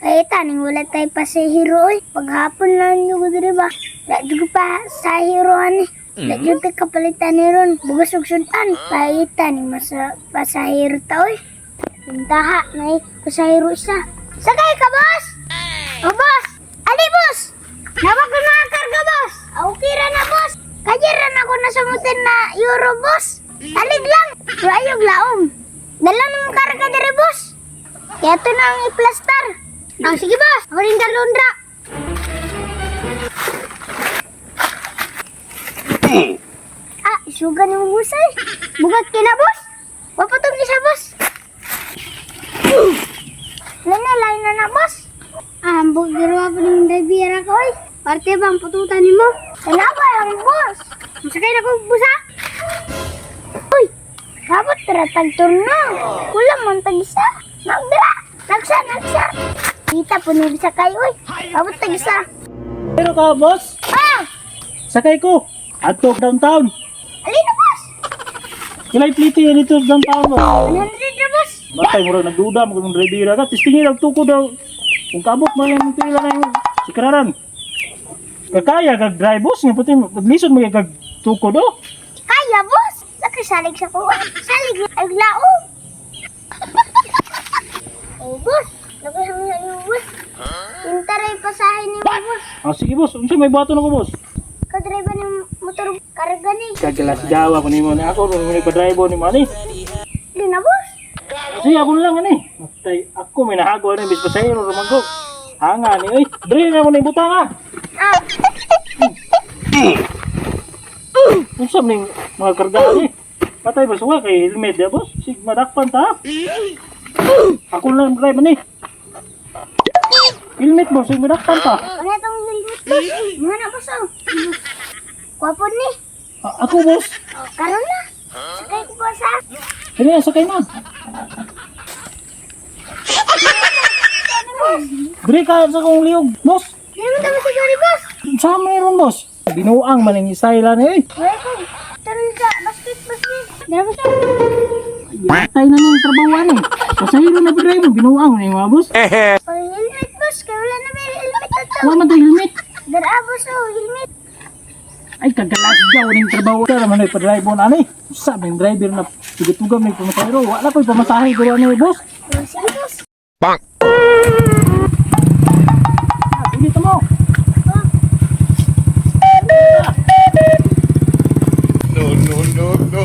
Ay, taning wala tayo pasahero oy. Paghapon lang nyo ko diri ba? Wala jud ko pasahero ani. Wala jud ta kapalitan ni ron. Bugas og sudan. Paita ni masa pasahero ta oy. Intaha na pasahero isa. Sakay ka, boss! Oh, boss! Ali, boss! Nawag ko na ang karga, boss! Ah, okay ra na, boss! Kaya ra na ako nasumutin na euro, boss! Talig lang! Pero ayog laom. Dala ng karga diri, boss! Kaya ito na ang iplastar. Ah, sige, boss. Ako rin dalundra. Ah, isugan yung busay. Bugat kina, boss. Wapatong isa, boss. Lana, lain na na, boss. Ah, ang bugiro pa ng driver ko, oy. Parte ba ang pututan nimo? Tanawa lang, boss. Masakay na ko busa. Uy, dapat tara tagturno. Kulang man tag isa. Nagdra. Nagsa, nagsa. Kita po ni bisa kayo, oy. Dapat tag isa. Pero ka, boss? Ah, Sakay ko. Adto downtown. alin na, boss? Kilay pliti dito downtown mo. 100 na, boss. Matay mo rin nagduda mo kung driver ka. Tistingin ang tuko daw. Kung kabot mo yung tila na yung sikraran. Kakaya kag drive, boss. Nga puti, maglisod mo kag tuko do. Kaya, boss. Nakasalig sa kuha. Salig ay lao. Oh, boss. Nakahangan yung boss. Intaray pasahin ni boss. Ah, sige, boss, unsa may buhaton ako, boss? Kadriver ng motor karga ni. Kagalas gawa ko nimo ni ako mo ni pa-drive ni mo ani. Di na, boss. Sige, ako na lang ani. Matay ako may nahago ani bis pasahero rumanggo. Hanga ni oy. Dili na mo ni butang ah. Ah, Unsa man ning mga karga ani? Patay ba suwa kay helmet ya, boss? Sig madakpan ta. Ako na lang drive ani. Helmet, boss, sig madakpan ta. ano itong helmet, boss? Mga na, boss, oh. Kwapo ni. Ako, boss. Oh, karon na. Sakay ko, boss, ah. Sige, sakay na. Diri ka sa kong liyog, boss. Di naman kami siguro, boss. Sa meron, boss? Binuang man ang isayla ni eh. Wala ko. Taron sa basket, boss ni. Di na, boss, oh. Patay na niyang trabaho ani. Pasahero na pa-drive, binuang ni mga boss. Oh, helmet, boss. Kaya wala na may helmet ato. Wa man tay helmet. Dara, boss, oh, helmet. Ay, kagalasgaw ning trabaho. Kaya naman ay pa-drive on ani. Sa may driver na tugtugam may pumasahero. Wala ko'y pamasahe ko ani, boss. Oh, sige, boss. Ah, dito mo. No, no, no, no.